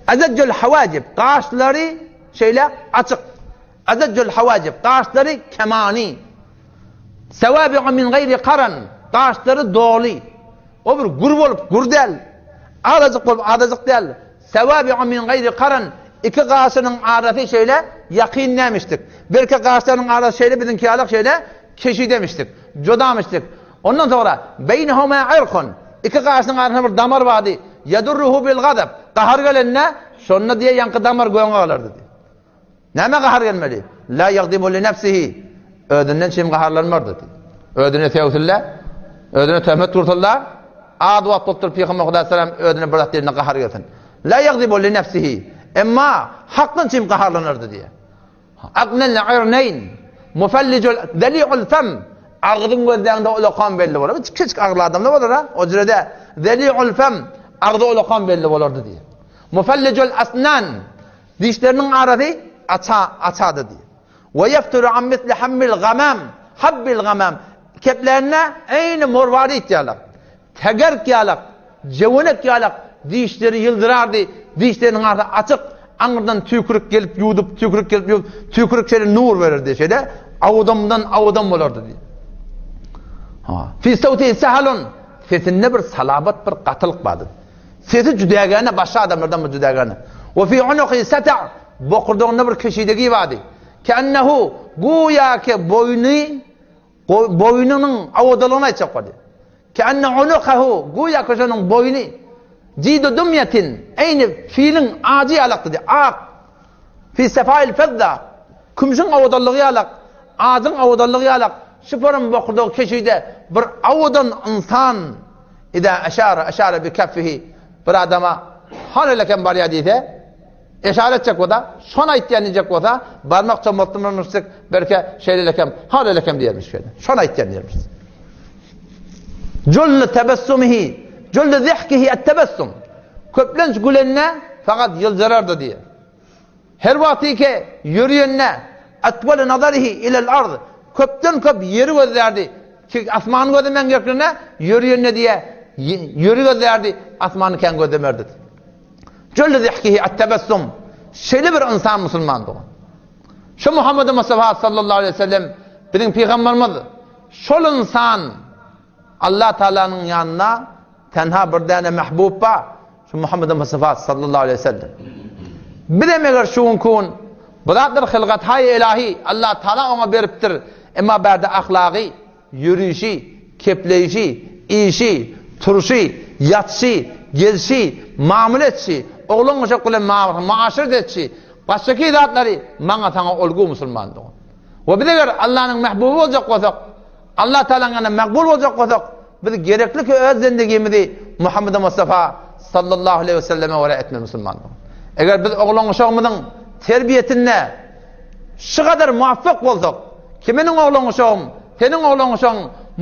Azajjul hawajib, gaşlary şeýle açyk. Azajjul hawajib, gaşlary kemany. Sewabi'u min gaýri karan, gaşlary doly. O bir gür bolup, gür däl. Azajyk bolup, azajyk däl. Sewabi'u min gaýri karan, iki gaşynyň arasy şeýle ýakyn nämişdik. Belki gaşlarynyň arasy şeýle biziňki ýalak şeýle keşi demişdik. Jodamyşdyk. Ondan soňra, Beýnehuma irkun, iki gaşynyň arasynda bir damar bardy, Ýedurruhu bil gazap, gahar gelende, şonda diýe ýaňky damar göňe galardy diýe. Nämä gahar gelmeli? La ýagdibu li nefsihi, özünden çym gaharlanmardy diýe. Özüne sögsünle, özüne töhmet ursunla, az wagt bolup durup Pygamber Hudaý salam özüne bir zat diýende gahar gelsin. La ýagdibu li nefsihi, emma hakdan çym gaharlanardy diýe. Agnel irneýn, mufallijul zeli'ul fem, agzyň gözleňde ulakan belli bolar. Kiçijik agly adamda bolar ha, o jürede. Zeli'ul fem, agzy ulakan belli bolardy diýýär. Mufallijul asnan, dişleriniň arasy aça, açady diýýär. Ve yefturu an misli hammil gamam, habbil gamam, keplände eýni morwarit ýalak. Tegerk ýalak, jöwenek ýalak dişleri ýyldyrardy, dişleriniň arasy açyk, aňyrdan tüýkürik gelip ýuwdup, tüýkürik gelip ýuwdup, tüýkürik şeýle nur bererdi, şeýle awdamdan awdam bolardy diýip. Ha, fi sawti sahalun, sesinde bir salabat, bir gatylyk bardy. Sesi jüdägäne başga adamlardan bir jüdägäne. Wa fi unuqi sata, bokurdagynda bir keşidegi bardy. Kennehu, guýa ki boýny Boýnunyň owadanlygyny aýtjak bolýar. Keenne unukahu, güýä köşeginiň boýny jidu dumýatin, eýni filiň ajy ýalakdy diýýär, ak. Fi sefail fedda, kümşüň owadanlygy ýalak, ajyň owadanlygy ýalak, şuparyň bokurdagy keşide bir owadan ynsan idä eşara, eşara bi keffihi, bir adama han elekem barýar diýse, Eşara etjek bolsa, şony aýtýan diýjek bolsa, barmak çommaltdyrmyşdyk, belki şeýlelekem, halelekem diýermiş şeýle. Şony aýtýan diýermiş. Jullu tebessumihi, jullu zihkihi et-tebessum. Köplenç gülende fakat ýyljyrardy diýer. Her wagty ki ýörýende atwaly nazarihi ilel ard, köpden köp ýeri gözlärdi. Ki asmany gözlemegiň ýerine ýörýende diýe, ýeri gözlärdi, asmany kän gözlemerdi. Jelle zihkihi at-tebessum. Şeýle bir ynsan musulman dogan. Şu Muhammed Mustafa sallallahu aleyhi ve sellem biziň pygamberimiz şol ynsan Allah Taalanyň ýanynda tenha bir däne mahbub bar. Şu Muhammed Mustafa sallallahu aleyhi ve sellem. Bizem eger şu gün kun bu zatlar hylgat haý ilahi Allah Taala oňa beripdir. Emma bärde ahlagy Ýörişi, kepleýşi, işi, turşy, ýatyşy, gelşi, mamyl etşi, oglan-uşak bilen muaşeret etşi, başgaky zatlary maňa saňa olgu musulman dogan. We biz eger Allanyň mähbuby boljak bolsak, Allah Taalanyň ýanynda makbul boljak bolsak, biz gerekli ki öz zendigimizi Muhammed Mustafa sallallahu aleyhi ve selleme görä etmeli musulman dogan. Eger biz oglan-uşagymyzyň terbiýesinde şu gadar muwaffak bolsak, Ki meniň oglan-uşagym, seniň oglan-uşagyň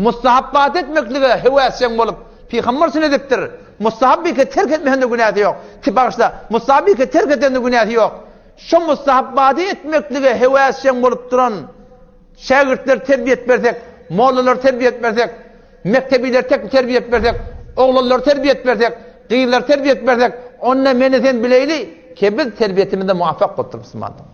mustahapbat etmeklige höwesjeň bolup, pygamber üçin edipdir. Mustahabbike terk etmesinde günäsi ýok. Ki bagyşla, mustahabbike terk edende günäsi ýok. Şo mustahapbady etmeklige höwesjeň bolup duran şägirtleri terbiýet bersek, mollalary terbiýet bersek, mekdebileri tek terbiýet bersek, oglanlary terbiýet bersek, gyzlary terbiýet bersek, onda meni sen bileýli, ki biz terbiýetimizde muwaffak bolupdyr musulmanlar.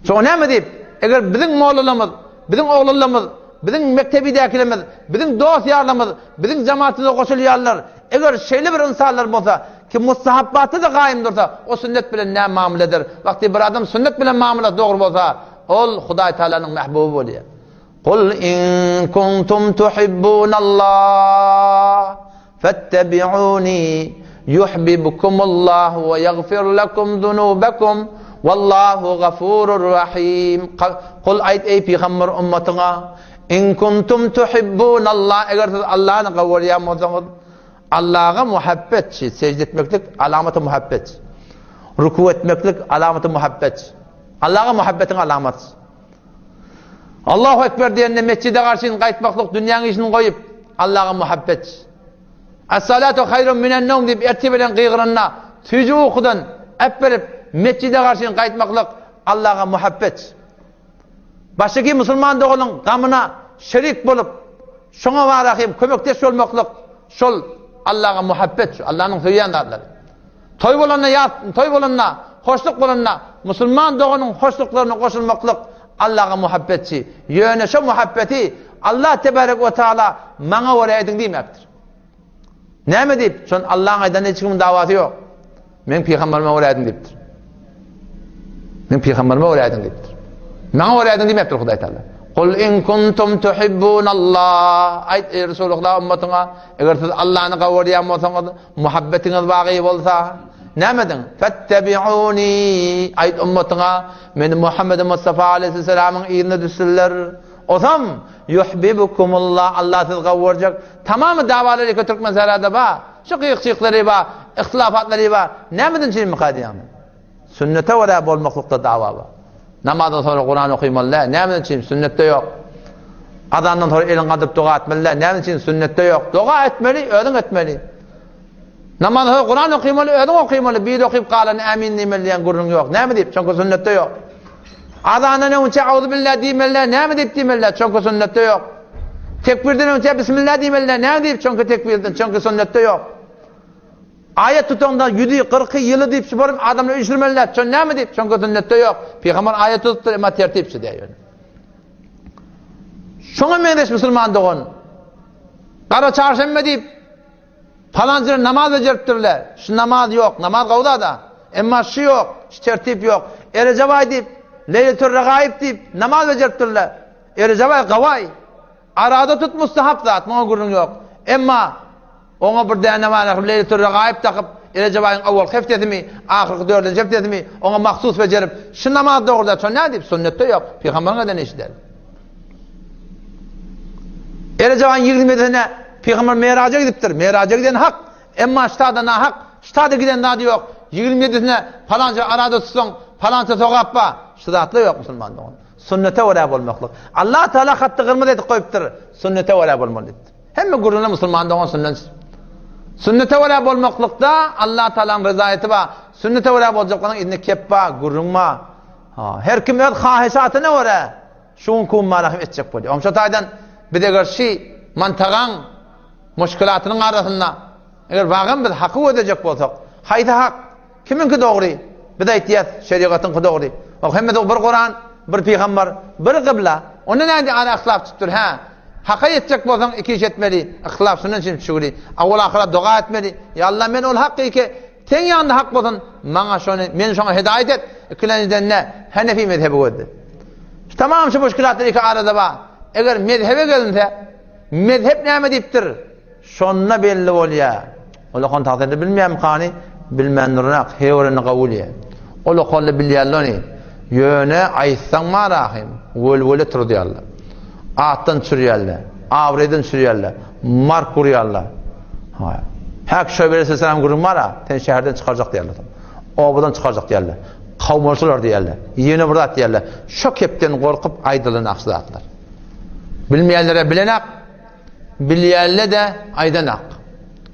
Şoňa näme diýip, eger biziň mollalarymyz, biziň oglanlarymyz, biziň mekdebidäkilerimiz, biziň dost-ýarlarymyz, biziň jemaatymyza goşulýanlar, eger şeýle bir ynsanlar bolsa, ki mustahapbatda-da gaýym dursa, o sünnet bilen näme mamla eder? Wagty bir adam sünnet bilen mamlasy dogry bolsa, ol Hudaý Taalanyň mähbuby bolýar. Kul in kuntum tuhibbunallah Fettebi'uni yuhbibkumullahu we ýagfir lekum zunubakum wallahu gafurur rahim. Kul aýt eý pygamber ummatyňa in kuntum tuhibbunallah eger siz Allahny gowurýan bolsaňyz Allaha muhabbetçi sejde etmeklik alamaty muhabbet. Ruku etmeklik alamaty muhabbet. Allaha muhabbetiň alamaty. Allahu Ekber diýende mesjide garşyn gaýtmaklyk dünýäň işini goýup, Allaha muhabbet. Es-salatu haýrun minen-nowm diýip ertir bilen gygyranda, süýji ukudan äpberip mesjide garşyn gaýtmaklyk Allaha muhabbet. Başdaky musulman doganyň gamyna şerik bolup, şoňa bara hem kömekdeş bolmaklyk şol Allaha muhabbet, şu Allanyň söýýän zatlary. Toý bolanda ýas, toý bolanda, hoşluk bolanda musulman doganyň hoşluklaryna goşulmaklyk Allaha muhabbetçi. Ýöne şo muhabbeti Allah tebarek we taala maňa görä ediň diýmäpdir. Näme diýip? Şon Allaň aýdanyna hiç kimiň dawasy ýok. Meň pygamberime görä ediň diýipdir. Meň pygamberime görä ediň diýipdir. Maňa görä ediň diýmäpdir Hudaý Taala. Kul in kuntum tuhibbunallah. Aýt eý Resulullah ummatyňa, eger siz Allany gowurýan bolsaňyz, Muhabbetiňiz bagy bolsa, näme ediň? Fettebi'uni, aýt ummatyňa, meni Muhammed Mustafa aleýhissalamyň yzyna düşsünler. Osam, yuhbibukumullah, Allah sizi gowy görjek. Tamamy dawalar ýeke türkmen sährada bar. Şu gyýyk-çyýyklary bar, ihtilafatlary bar. Nämeden çynmyka diýýäň? Sünnete görä bolmaklykda dawa bar. Namazdan soňra Kuran okymaly däl. Näme üçin? Sünnetde ýok. Azandan soňra eliňi galdyryp doga etmeli däl. Näme üçin? Sünnetde ýok. Doga etmeli, özüň etmeli. Namazda Kuran okymaly, özüň okymaly, biri okyp galany ämin diýmeli diýen gürrüň ýok. Näme diýip? Çünki sünnetde ýok. Azandan öňçe auzubillah diýmeli, näme diýip diýmeli? Çünki sünnetde ýok. Tekbirden öňçe bismillah diýmeli, näme diýip? Çünki tekbirden, çünki sünnetde ýok. Aýat tutaňda ýüzi, kyrky, ýyly diýip şu baryp adamlary üýşürmeli, şon näme diýip? Çünki sünnetde ýok. Pygamber aýat tutupdyr, emma tertip şu diýýär. Şoňa meňzeş musulman dogan. Gara çarşenbe diýip Palan ýere namaz bejeripdirler. Şu namaz ýok, namaz gowy zat-a. Emma şu ýok, şu tertip ýok. Erejebaý diýip, Leýletür Regaýyp diýip namaz bejeripdirler. Erejebaý gawaý. Arada tut mustahap zat, muňa gürrüň ýok. Emma oňa bir däne bar, Leýletür Regaýyp dakyp, Erejebaýyň owalky heftesimi, ahyrky dördünji heftesimi oňa mahsus bejerip, şu namaz dogry zat, şo nädip? Sünnetde ýok, pygamberiň eden işi däl. Erejebaýyň ýigrimidesine Pygamber Meraja gidipdir. Meraja giden hak, emma ştada nahak, ştada giden zady ýok. Ýigrimidesine palança arada tutsaň, palança sogap bar. Şu zatlar ýok musulman dogan. Sünnete görä bolmaklyk. Allah Teala hatda gyrmyzy edip goýupdyr. Sünnete görä bolmaly diýipdir. Hemme gürrüňler musulman dogan sünnet. Sünnete görä bolmaklykda Allah Tealanyň rezaýeti bar. Sünnete görä boljaklaryň indi kep bar, gürrüň bar. Ha, her kim öz hahyşatyna görä Şu gün kummara hem etjek bolýar. Oňşa taýdan biz eger şi mantagaň muşkilatynyň arasynda eger wagam biz haky gözlejek bolsak, haýsy hak, kimiňki dogry? Biz aýtýas, şerigatyňky dogry. O hemmesi bir Kuran, bir pygamber, bir gybla. Onda näde ara yhtilaf çykypdyr? Hä, haka ýetjek bolsaň iki iş etmeli, yhtilaf şundan üçin çügri. Awal ahyra doga etmeli. Ýa Allah men ol haky ki Seň ýanynda hak bolsun, maňa şony, meni şoňa hidaýat et. Ikilenjiden-de Henefi mezhebi gözle. Şu tamam şu muşkilatlar iki arada bar. Eger mezhebe gelinse, mezhep näme diýipdir? Şonda belli bolýar. Ol okan tagsyryny bilmeýärmi kany? Bilmän durunak, hewereni gabul ýa. Ol okanly bilýärler ony. Ýöne aýtsaň marahym, welwele turuzýarlar. Atdan düşürýärler, abraýdan düşürýärler, mark urýarlar. Ha. Häk Şuaýb aleýhissalam gürrüň bar-a, seni şäherden çykarjak diýerler. Obadan çykarjak diýerler. Kowmalyşylar diýerler. Ýene bir zat diýerler. Şo kepden gorkup aýdylan ak zatlar. Bilmeýänlere bilenak, bilýänle-de aýdanak.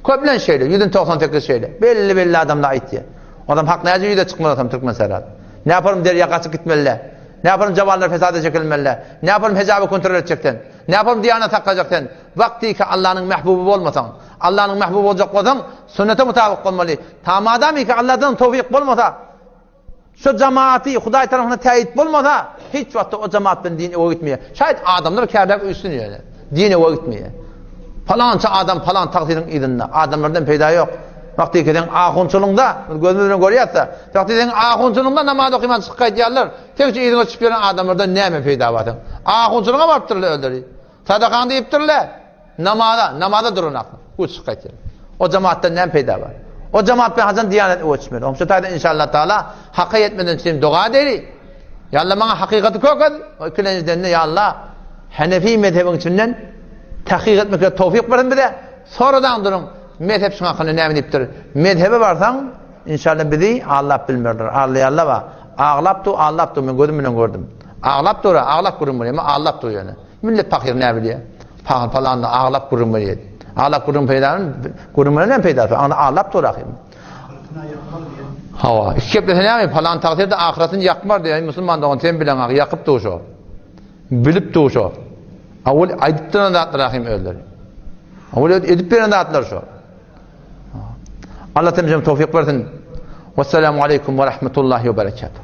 Köplenç şeýle, ýüzden 98 şeýle. Belli-belli adamlar aýtýar. Adam hak näce ýüze çykmaz atam türkmen serhat. Ne yaparım derýa gaçyp gitmeli. Ne yaparım jawanlar fesada çekilmeli. Ne yaparım hejaby kontrol etjek sen. Ne yaparım diýanat saklajak sen. Wagtyky Allanyň mähbuby bolmasaň, Allanyň mähbuby boljak bolsaň, sünnete mutabyk bolmaly. Ta madamyky Alladan towfyk bolmasa, şo jamaaty Hudaý tarapyndan täýit bolmasa, hiç wagtda o jamaat bilen din öňe gitmeýär. Şaýat adamlar kärläp üýşsün ýöne, din öňe gitmeýär. Palança adam palan tagsyryň yzynda, adamlardan peýda ýok. Wagtyky seň ahunçylygyňda, biz gözümiz bilen görýäs-de, wagty seň ahunçylygyňda namaz okyman çykyp gaýdýarlar, seň şu yzyňa çykyp ýören adamlardan näme peýda bar seň? Ahunçylygyňa barypdyrlar özleri. Sadakaňy diýipdirle, namaza, namaza duran akly. Bu çykyp gaýtýar. O jemaatdan näme peýda bar? O jemaat bilen haçan diýanet öçmeli? Oň şu taýda inşallah taala haka ýetmeden üçin doga edeli. Ýa Allah maňa hakykaty kökez. O ikilenjiden-de ýa Allah Hanefi mezhebiň içinden tahkyk etmeklige towfik bersin bize. Soradan duruň, mezhep şuň hakynda näme diýipdir? Mezhebe barsaň, inşallah bizi aldap bilmerler. Aldaýarlar bar. Aglap dur, aldap dur, men gözüm bilen gördüm. Aglap dur, aglap gürrüň berýär, emma aldap dur ýöne. Millet pahyr näme bilýär? Pahyr palanda aglap gürrüň berýär. Aglap gürrüň peýdany, gürrüň beren näme peýdasy? Aňda aldap dur ahym. Hawa, iki geplese näme? Palan tagsyr-da ahyratyny ýakmar diýýär. Musulman dogan sen bileň ahy, ýakyp dur şo. Bilip dur şo. Awal aýdyp duran zatlar ahym özleri. Awal edip beren zatlar şo. Allah temizem towfik bersin. Wassalamu aleýkum we rahmetullahi we berekatuh.